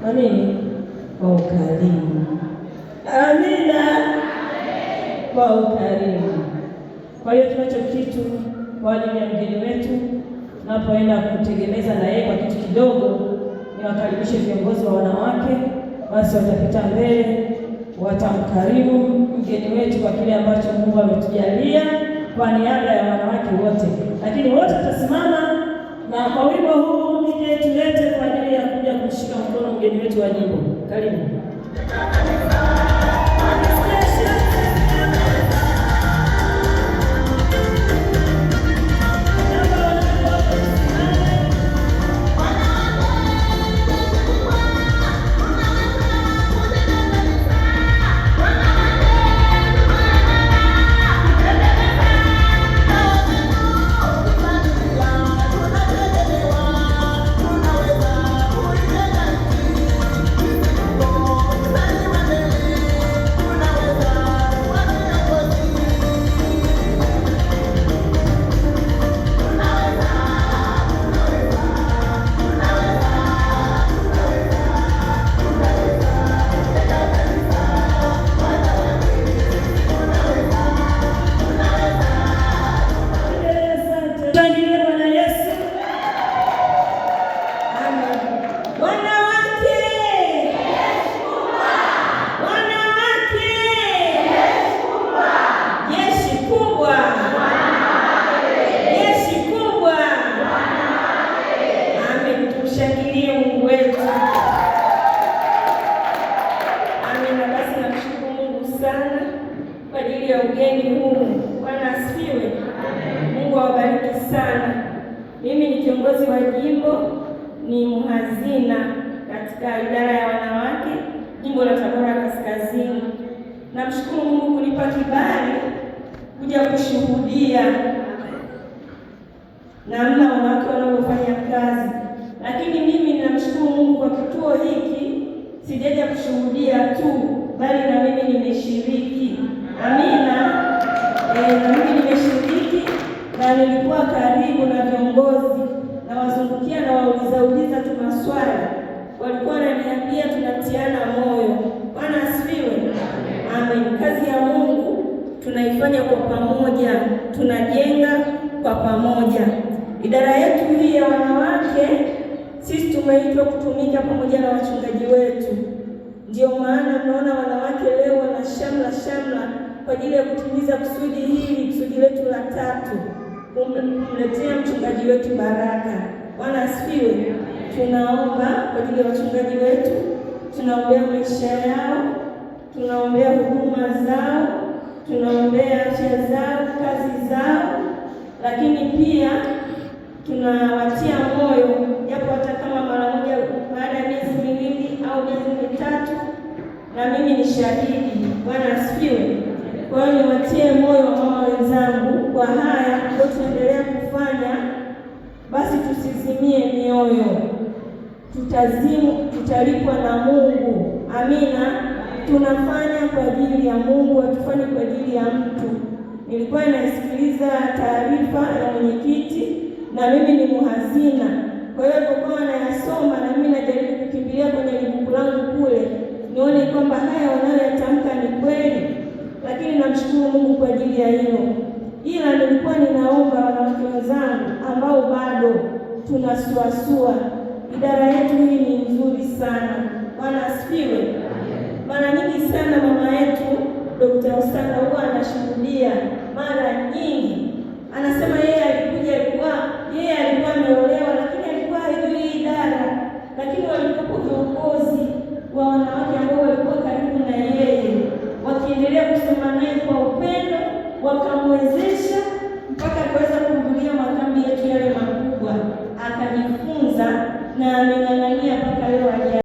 Kwa nini? Kwa ukarimu. Amina, kwa ukarimu. Kwa hiyo tunacho kitu kwa ajili ya mgeni wetu, tunapoenda kutegemeza na yeye kwa kitu kidogo. Niwakaribishe viongozi wa wanawake, basi watapita mbele, watamkarimu mgeni wetu kwa kile ambacho Mungu ametujalia kwa niaba ya wanawake wote. Lakini wote tutasimama na kwa wimbo huu nije tulete kwa ajili ya kuja kumshika mkono mgeni wetu wa jimbo. Karibu. Shangilie Bwana Yesu. Amen. Wanawake! Wanawake! Jeshi kubwa! Jeshi kubwa! Amen. Tumshangilie Mungu wetu. Amina. Basi namshukuru Mungu sana kwa ajili ya ugeni huu. Bwana asifiwe. Mungu awabariki sana. Mimi ni kiongozi wa jimbo, ni mhazina katika idara ya wanawake jimbo la Tabora Kaskazini. Namshukuru Mungu kunipa kibali kuja kushuhudia namna wanawake wanavyofanya kazi, lakini mimi ninamshukuru Mungu kwa kituo hiki, sijaja kushuhudia tu, bali na mimi nimeshiriki. Amina. Na mimi nimeshiriki na nilikuwa karibu na viongozi na wazungukia na wauliza uliza tu maswali, walikuwa wananiambia tunatiana moyo. Bwana asifiwe. Amen. Kazi ya Mungu tunaifanya kwa pamoja, tunajenga kwa pamoja. Idara yetu hii ya wanawake, sisi tumeitwa kutumika pamoja na wachungaji wetu. Ndio maana mnaona wanawake leo wana shamla shamla kwa ajili ya kutimiza kusudi hili, kusudi letu la tatu, kumletea mchungaji wetu baraka. Bwana asifiwe. Tunaomba kwa ajili ya wachungaji wetu, tunaombea maisha yao, tunaombea huduma zao, tunaombea afya zao, kazi zao, lakini pia tunawatia moyo, japo hata kama mara moja baada ya miezi 2 au miezi 3, na mimi ni shahidi. Bwana asifiwe. Kwa hiyo niwatie moyo mama wenzangu kwa haya ambayo tunaendelea kufanya, basi tusizimie mioyo, tutalipwa na Mungu. Amina. Tunafanya kwa ajili ya Mungu, hatufanyi kwa ajili ya mtu. Nilikuwa naisikiliza taarifa ya mwenyekiti na mimi ni muhazina. Kwa hiyo nilipokuwa nayasoma na mimi najaribu kukimbilia kwenye libuku langu kule nione kwamba haya wanayoyatamka ni kweli, lakini namshukuru Mungu kwa ajili ya hilo. Ila nilikuwa ninaomba wanawake wenzangu ambao bado tunasuasua, idara yetu hii ni nzuri sana. Bwana asifiwe. Mara nyingi sana mama yetu Dr. Osanga huwa anashuhudia mara nyingi, anasema yeye alikuja, yeye alikuwa ameolewa, lakini alikuwa hajui idara, lakini walikuwa viongozi wa wanawake ambao walikuwa karibu na yeye, wakiendelea kusoma naye kwa upendo, wakamwezesha mpaka akaweza kuhudhuria makambi yetu yale.